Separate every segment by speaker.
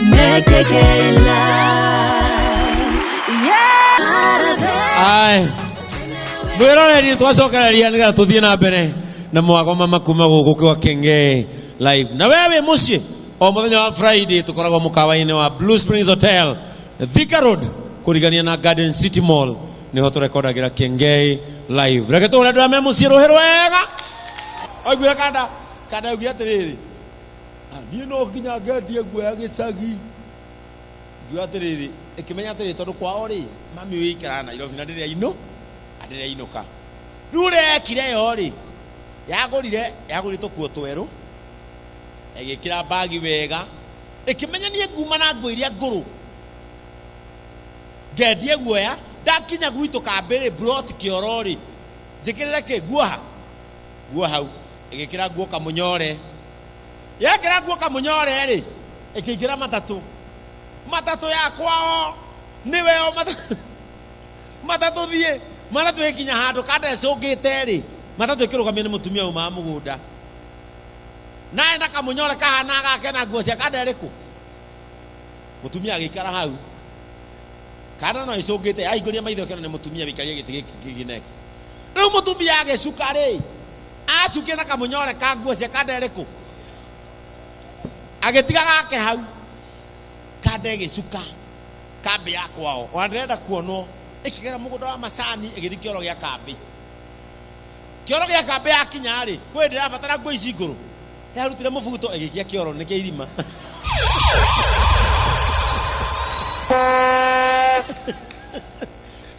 Speaker 1: Make KK Live. Yeah.
Speaker 2: Ai. Mwĩroreri twacokereria nĩgetha tũthiĩ na mbere na mwago mama kuma gũkũ kwa Kenge Live. Na wewe wĩ mũciĩ o mũthenya wa Friday tũkoragwo mũkawa-inĩ wa Blue Springs Hotel, Thika Road, kũrigania na Garden City Mall, nĩho tũrekondagĩra Kenge Live. Reke tũhũre andũ arĩa me mũciĩ rũhĩ rwega. Oiguire kanda kanda oigire atĩrĩrĩ, "Ah, niĩ no nginya ngendie guoya gĩcagi." Ngiuga atĩrĩrĩ, ĩkĩmenya atĩrĩrĩ, tondũ kwao rĩ, mami wĩikaraga Nairobi na ndĩrĩ ainũ, na ndĩrĩ ainũka. Rĩu ũrĩa yekire yo rĩ, yagũrire, yagũrire tũkuo twerũ, ĩgĩkĩra mbagi wega, ĩkĩmenya niĩ nguma na nguo iria ngũrũ, ngendie guoya, ndakinya gwitũ kambĩ rĩ, mburoti kĩoro rĩ, njĩkĩrĩre kĩ, nguo ha? Nguo hau. Ĩgĩkĩra nguo kamũnyore. Yekĩra nguo kamũnyore rĩ, ĩkĩingĩra matatũ. Matatũ ya kwao nĩwe o matatũ thiĩ matatũ ĩkinya handũ kanda ĩcũngĩte rĩ, matatũ ĩkĩrũgamio nĩ mũtumia umaga mũgũnda naye na kamũnyore kahana gake na nguo cia kanda ĩrĩkũ. Mũtumia agĩikara hau, kanda no ĩcũngĩte, yahingũria maitho ĩkĩona nĩ mũtumia wĩikarie gĩtĩ gĩkĩ kĩngĩ next. Rĩu mũtumia agĩcuka rĩ, acukire na kamũnyore ka nguo cia kanda ĩrĩkũ, agĩtiga gake hau, kanda ĩgĩcuka kambĩ ya kwao, ona ndĩrenda kuonwo, ĩkĩgera mũgũnda wa macani ĩgĩthiĩ kĩoro gĩa kambĩ. Kĩoro gĩa kambĩ yakinya rĩ, kwĩ ndĩrabatara nguo ici ngũrũ, yarutire mũbuto ĩgĩikia kĩoro nĩ kĩa irima.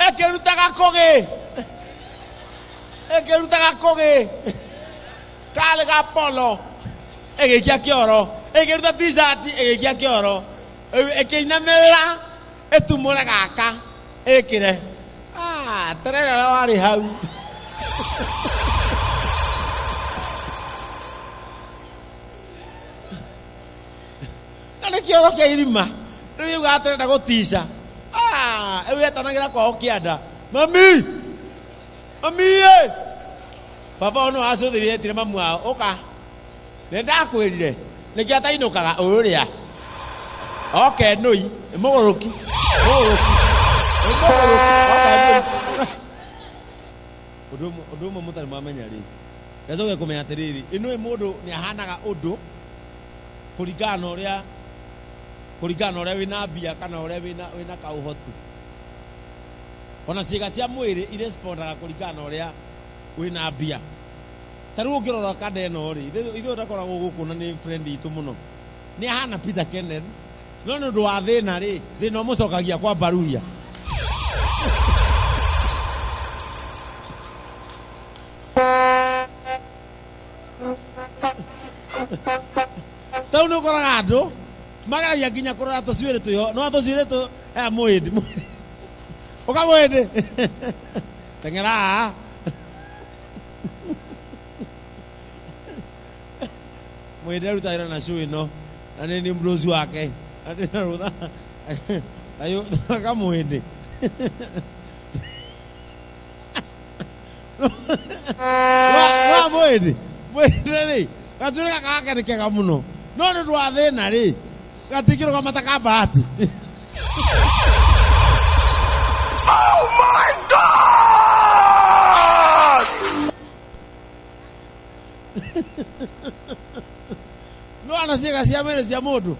Speaker 2: Ĩkĩruta gakũgĩ, ĩkĩruta gakũgĩ karĩ ga polo ĩgĩikia kĩoro, ĩkĩruta t-shirt ĩgĩikia kĩoro, ĩkĩinamĩrĩra ĩtumũre gaka ĩkĩre. Ah, terere ũrĩa warĩ hau. Na nĩ kĩoro kĩa irima. Rĩu yaugaga tũrenda gũtica. Ah, rĩu yetanagĩra kwao kĩanda. Mami! Mami ĩ! Baba ono acũthĩrĩria etire mamu wao, ũka. Nĩ ndakwĩrire, nĩkĩo atainũkaga ũrĩa. Oke nũi, nĩ mũgũrũki, mũgũrũki, nĩ mũgũrũki, oke nũi. Ũndũ ũmwe mũtarĩ mwamenya rĩ, ndecoke kũmenya atĩrĩrĩ, ĩnũĩ mũndũ nĩ ahanaga ũndũ kũringana na ũrĩa, kũringana na ũrĩa wĩna mbia kana ũrĩa wĩna kaũhoti. Ona ciĩga cia mwĩrĩ irespondaga kũringana na ũrĩa wĩna mbia. Ta rĩu ũngĩrora kanda ĩno rĩ, ithuĩ ndakoragwo gũkũ na nĩ friend itũ mũno, nĩ ahana Peter Kenneth, no nĩ ũndũ wa thĩna rĩ, thĩna ũmũcokagia kwa Baruya. Tau nĩ ũkoraga andũ mageragia nginya kũrora tũcuĩrĩ twĩho, no tũcuĩrĩ tũ aya mũhĩndĩ, ũka mũhĩndĩ, teng'era haha. Mũhĩndĩ aruta wĩra na show ĩno na nĩ niĩ mũrũci wake, na ndĩna rũtha aka mũhĩndĩ. Wa mũhĩndĩ, mũhĩndĩ rĩ, gacuĩrĩ gaka gake nĩ kega mũno, no nĩ ũndũ wa thĩna rĩ, gatingĩrũgama ta ka Bahati.
Speaker 3: Oh my God!
Speaker 2: No ana ciĩga cia mwĩrĩ cia mũndũ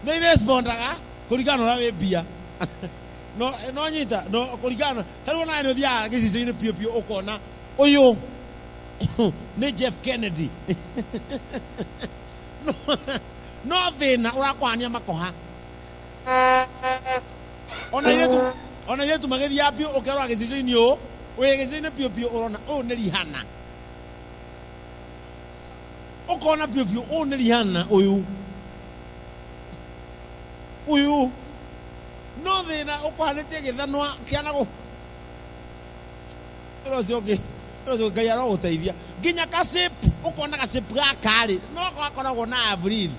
Speaker 2: nĩ irespondaga kũringana na ũrĩa wĩ mbia. No, no nyita, no kũringana, ta rĩu onawe nĩ ũthiaga gĩcicio-inĩ piũ piũ ũkona ũyũ nĩ Jeff Kennedy. No thĩna ũrakũhania makoha. Ona airĩtu, ona airĩtu magĩthiaga piũ ũkerora gĩcicio-inĩ ũũ, wĩ gĩcicio-inĩ piũ piũ ũrona ũyũ nĩ Rihanna. Ũkona piũ piũ ũyũ nĩ Rihanna ũyũ. Ũyũ. No thĩna ũkũhanĩtie gĩthanwa kĩa na gũ. Wĩra ũcio ũngĩ, wĩra ũcio Ngai arogũteithia. Nginya ka shape, ũkona ga shape gaka rĩ, no gakoragwo na Avril.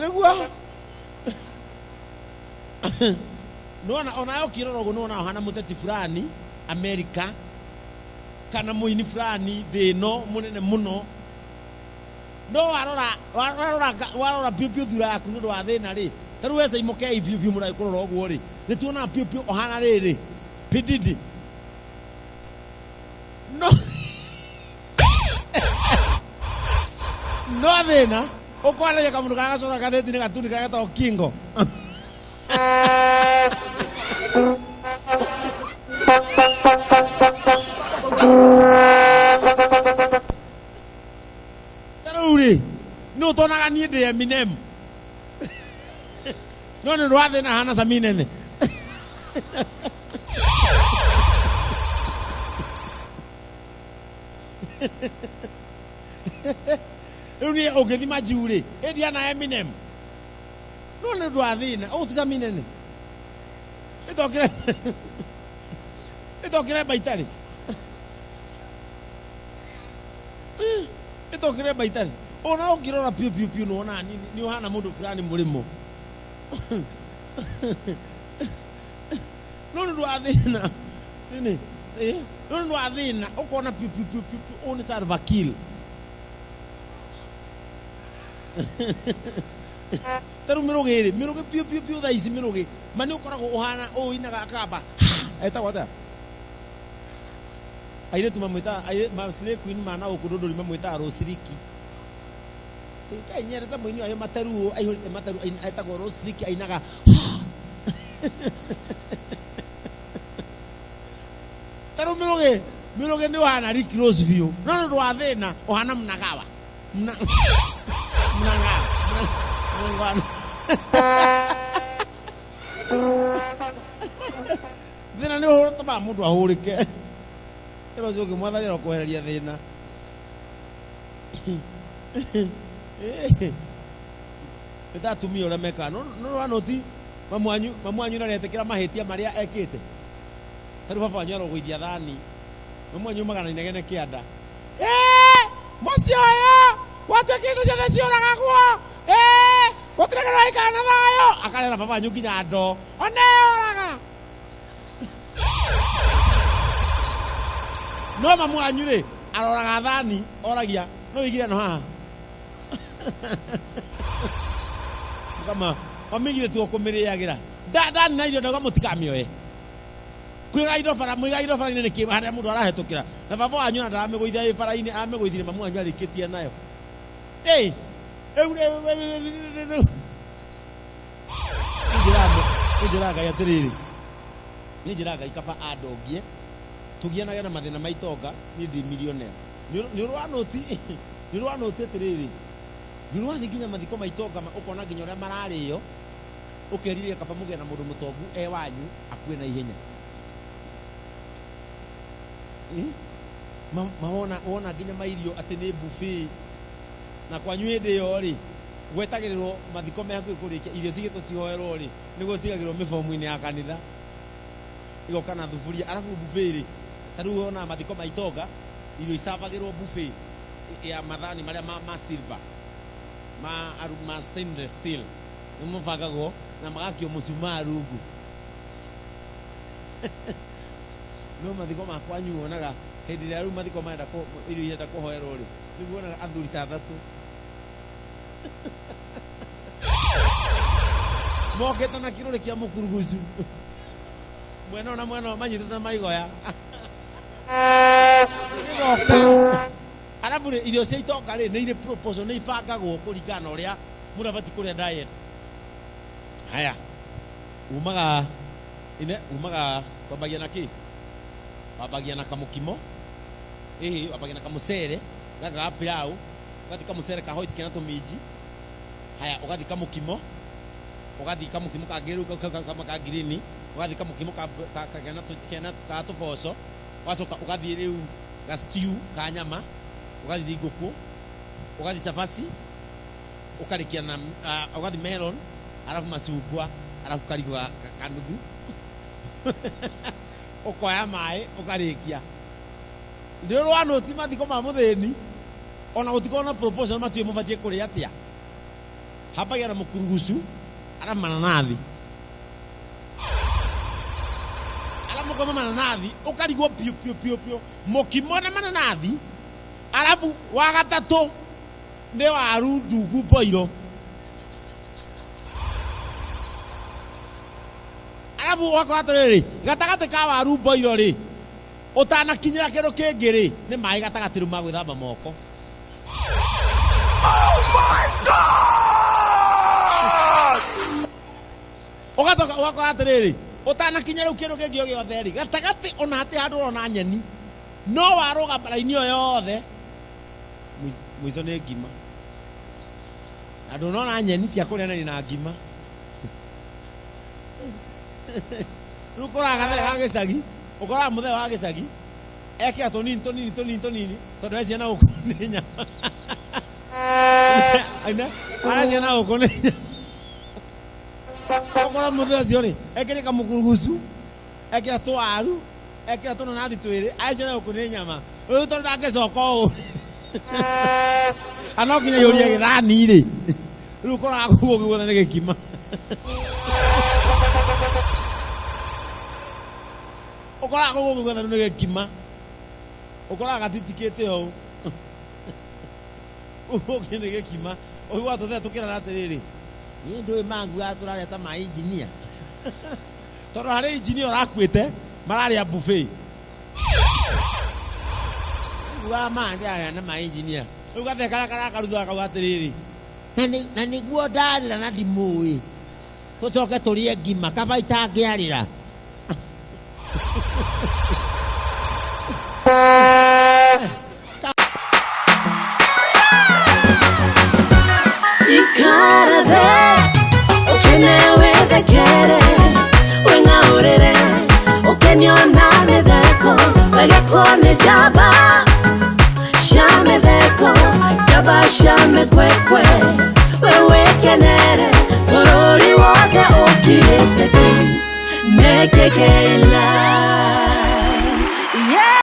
Speaker 2: Nĩguo. Nĩwona Onawe ũkĩrora ũguo nĩwona ũhana mũteti fulani Amerika kana mũini fulani thĩ ĩno mũnene mũno, no warora warora warora piũ piũ thura yaku nĩ ũndũ wa thĩna rĩ, ta rĩu wee Imokei biũ biũ mũndũ agĩkũrora ũguo rĩ, nĩ tuonaga piũ piũ ũhana rĩrĩ P Diddy, no no thĩna ũkwaragia kamũndũ karĩa gacora gathĩti-inĩ gatuni karĩa getagwo Kingo. Ta rĩu rĩ, nĩ ũtonaga niĩ ndĩ Eminem, no nĩ ũndũ wa thĩna hana cami nene. Rĩu niĩ ũngĩthima njuu rĩ, ĩndiana Eminem, no nĩ ũndũ wa thĩna ũũ ti cami nene. Ĩtokire ĩtokire mba itarĩ ĩtokire mba itarĩ. Ona ũngĩrora piũ piũ piũ nĩ wonaga nĩ ũhana mũndũ fulani mũrĩmo, no nĩ ũndũ wa thĩna nini, no nĩ ũndũ wa thĩna ũkona piũ piũ piũ piũ piũ ũũ nĩ Salva Kiir. Ta rĩu mĩrũgĩ rĩ, mĩrũgĩ piũ piũ piũ thaa ici mĩrũgĩ ma nĩ ũkoragwo ũhana ũũ inaga akamba etagwo atĩa, airĩtu mamwĩtaga ma slay queen ma na gũkũ ndũndũri mamwĩtaga Rosiriki. Ngai nyendete mũini ũyũ materu ũũ aihũrĩte materu, etagwo Rosiriki, ainaga ta rĩu mĩrũgĩ. Mĩrũgĩ nĩ ũhana Rick Ross biũ, no nĩ ũndũ wa thĩna ũhana Mnagawa Mnagawa Mnagawa. Thĩna nĩ ũtũmaga mũndũ ahũrĩke. Ĩra ũcio ũngĩ, Mwathani arokwehereria thĩna. Nĩ ta atumia ũrĩa mekaga, no no wanoti mamu wanyu ndaretĩkĩra mahĩtia marĩa ekĩte. Ta rĩu baba wanyu arogũithia thani, mamu wanyu umaga na inegene kĩanda, "Ĩĩ, mũciĩ ũyũ gwatuĩkire indo ciothe ciũragagwo, ĩĩ, gũtirĩ kĩndũ gĩikara na thayũ." Akarera baba wanyu nginya ndoo oneyoraga. No mamu wanyu rĩ, aroraga thani, oragia, "No wĩigire ĩno haha?" Kama mamigire tu kũmĩrĩagĩra ndani na irio, ndauga mũtikamĩoe kwĩga indo bara, mwĩga indo bara-inĩ nĩkĩ harĩa mũndũ arahĩtũkĩra? Na baba wanyu ona ndaramĩgũithia ĩ bara-inĩ, amĩgũithirie mamu wanyu arĩkĩtie nayo. Ĩ, rĩu rĩu rĩu rĩu njĩraga Ngai atĩrĩrĩ, niĩ njĩraga Ngai kaba andongie tũgianage na mathĩna ma itonga, niĩ ndĩ millionaire. Nĩ ũrĩ wanũti, nĩ ũrĩ wanũti atĩrĩrĩ, nĩ ũrĩ wathiĩ nginya mathiko ma itonga, ũkona nginya ũrĩa mararĩo, ũkerirĩria kaba mũgĩe na mũndũ mũtongu e wanyu akue na ihenya. Ma wona wona nginya mairio atĩ nĩ buffet, na kwanyu hĩndĩ ĩyo rĩ, gwetagĩrĩrwo mathiko me hakuhĩ kũrĩkia, irio cigĩtwo cihoerwo rĩ, nĩguo cigagĩrwo mĩbomu-inĩ ya kanitha, igoka na thuburia. Arabu buffet rĩ, ta rĩu wonaga mathiko ma itonga, irio icabagĩrwo buffet ya mathani marĩa ma silver, ma stainless steel, nĩ mabangagwo na magakio mũcumaa rungu. No mathiko ma kwanyu wonaga hĩndĩ ĩrĩa rĩu mathiko marenda irio irenda kũhoerwo rĩ, nĩguo wonaga athuri ta athatũ mokĩte na kĩrũrĩ kĩa mũkurugucu mwena ũyũ na mwena ũyũ, manyitĩte maigoya gĩgoka. Arabu rĩ, irio cia itonga rĩ, nĩ irĩ proportion, nĩ ibangagwo kũringana na ũrĩa mũndũ abatiĩ kũrĩa, diet. Haya, umaga ine umaga kwambagia na kĩ? Wambagia na kamũkimo, ĩhĩ, wambagia na kamũcere gaka ga pilau, ũgathiĩ kamũcere ka white kena tũminji. Haya, ũgathiĩ kamũkimo, ũgathiĩ kamũkimo kangĩ rĩu kau ka green, ũgathiĩ kamũkimo kena ka tũboco, ũgacoka ũgathiĩ rĩu ga stew ka nyama, ũgathiĩ ngũkũ, ũgathiĩ cabaci, ũkarĩkia na ũgathiĩ melon, arabu macungwa, arabu karigũ kanuthu, ũkoya maĩ ũkarĩkia. Nĩ ũrĩ wanũti mathiko ma mũthĩni ona gũtikorwo na proportion, matiũĩ mũbatiĩ kũrĩa atĩa? Hambagia na mũkurugucu, arabu mananathi. Kamũkoma mananathi ũkarigwo piũ piũ piũ piũ mũkimo na mananathi arabu wa gatatũ nĩ waru ndungu mboiro arabu ũgakora atĩrĩrĩ gatagatĩ ka waru mboiro rĩ ũtanakinyĩra kĩndũ kĩngĩ rĩ nĩ maĩ gatagatĩ rĩu ma gwĩthamba moko.
Speaker 3: Oh my God!
Speaker 2: Ũgacoka ũgakora atĩrĩrĩ ũtanakinya rĩu kĩndũ kĩngĩ o gĩothe rĩ gatagatĩ ona hatĩ handũ ũrona nyeni no warũgama raini ĩyo yothe mũico nĩ ngima na ndũnona nyeni cia kũrĩanĩria na ngima. Rĩu ũkoraga gathee ga gĩcagi ũkoraga mũthee wa gĩcagi ekĩra tũnini tũnini tũnini tũnini tondũ he ciana gũkũ nĩ nyama. Aina, ara ciana gũkũ nĩ nyama. Ũkora mũthee ũcio rĩ ekĩrĩ kamũkurugucu ekĩra tũwaru ekĩra tũnanathi twĩrĩ arĩa ciana gũkũ nĩ nyama rĩu tondũ ndangĩcoka ũũ ano nginya yũria gĩthani rĩ rĩu ũkoraga kũu guothe nĩ gĩkima. Ũkoraga kũu guothe nĩ gĩkima ũkoraga gatitikĩte ũũ ũkĩ nĩ gĩkima ũiguaga tũthee tũkĩrana atĩrĩrĩ niĩ ndũĩ manguaga tũrarĩa ta ma injinia tondũ harĩ injinia ũrakuĩte mararĩa buffet wa ma ndĩrarĩa na ma injinia rĩu gathee karĩa karakaruthaga kauga atĩrĩrĩ na nĩguo ndarĩra na ndimũĩ tũcoke tũrĩe ngima kaba itangĩarĩra.
Speaker 1: Ikara thĩ ũkene wĩthekere wĩng'aũrĩre ũkenio na mĩtheko wegekwo nĩ njamba cia mĩtheko njamba cia mĩkwekwe we wĩkenere bũrũri wothe ũkirĩte ki nĩ KK Live.